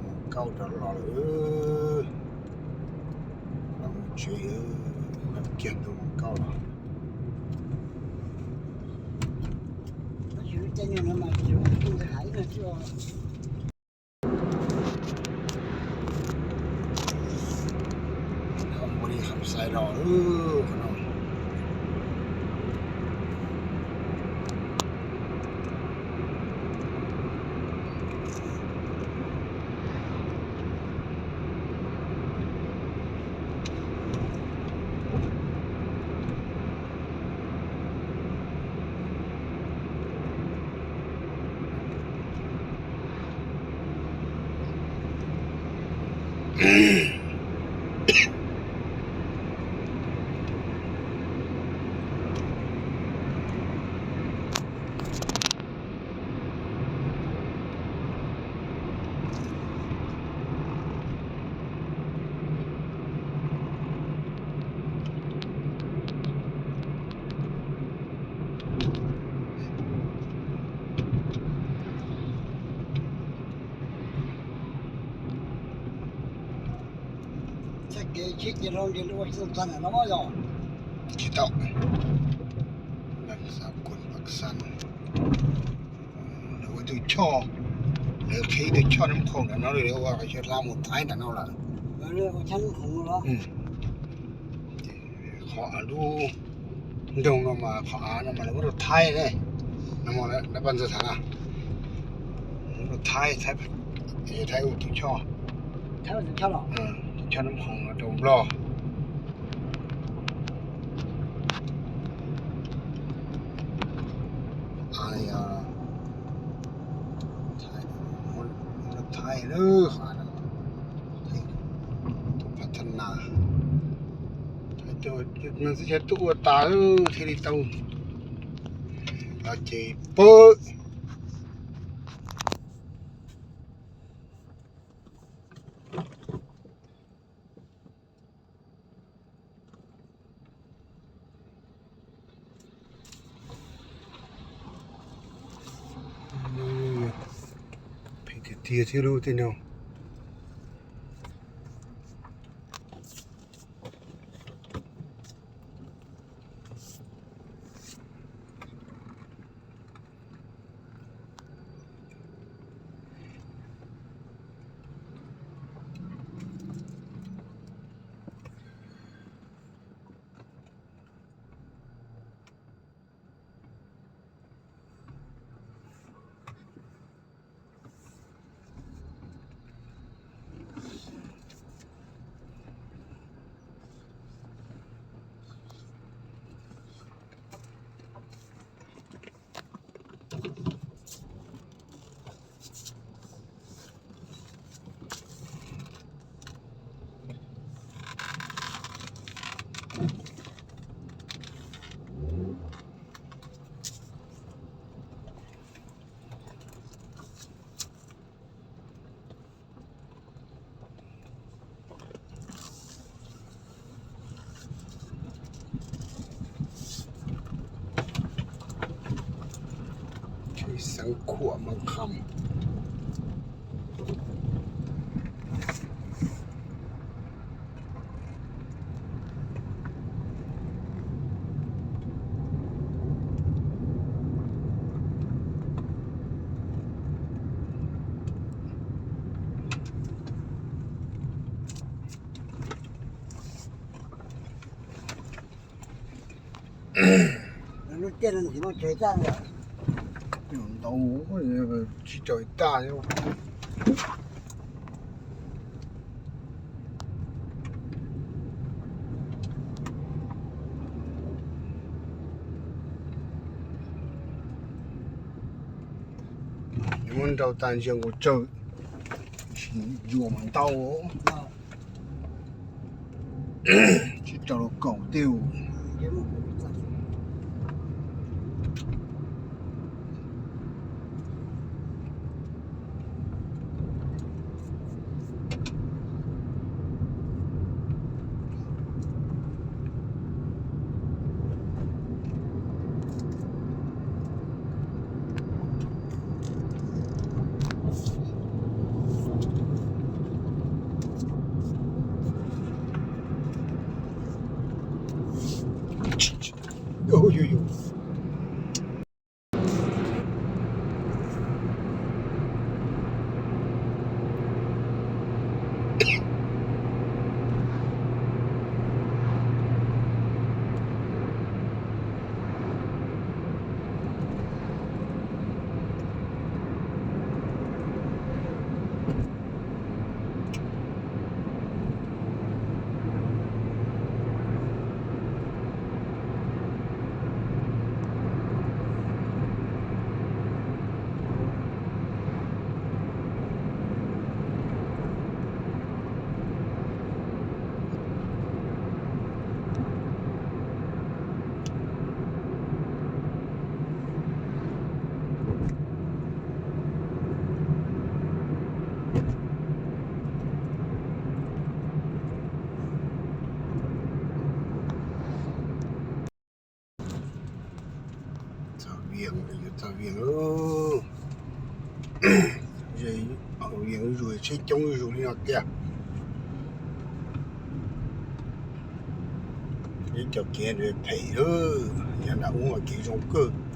Mus kauj rov los lawm, los mus tsev, kiag ntug mus kauj los. Ua li ham xais los qhov no. Txoj kev tsheb ces los ces ua txog ntawm no yog tsis tau. Xav kuas Paj Xas, lawv ua tus choj, lawv qhib tus choj Nab Khoom ntawm no lawm, lawv ua qhov chaw hla mus Thaib ntawm no lawm. Qhov av lub nroog no mas qhov av no mas lawv muab rau Thaib ne, no mas lawv pab ntxawg tham na, muab rau Thaib, Thaib, Thaib ua tus choj, tus choj Nab Khoom no rau Nplog. Thaib lawm, Thaib tus phav thab nas, Thaib tus neeg txhib chaw tuaj ua tas thiaj li tau los ces pab. Phem tiag tiag thiab lub tej no. Xeev Khuam Moos Kham. Lub tiaj no ntxiv muaj tsawg hectáreas? Ntau, tsib rau hectáreas. Muab nrau tas ntsia nkaus tsawg, yuav mas ntau. Tsib rau los kaum tej. Vias, yuav txog Vias, Vias zuj zus, tsheb coob zuj zus li no tiag. Ib cov kev phem, yog nram ub mas kev zoo kawg.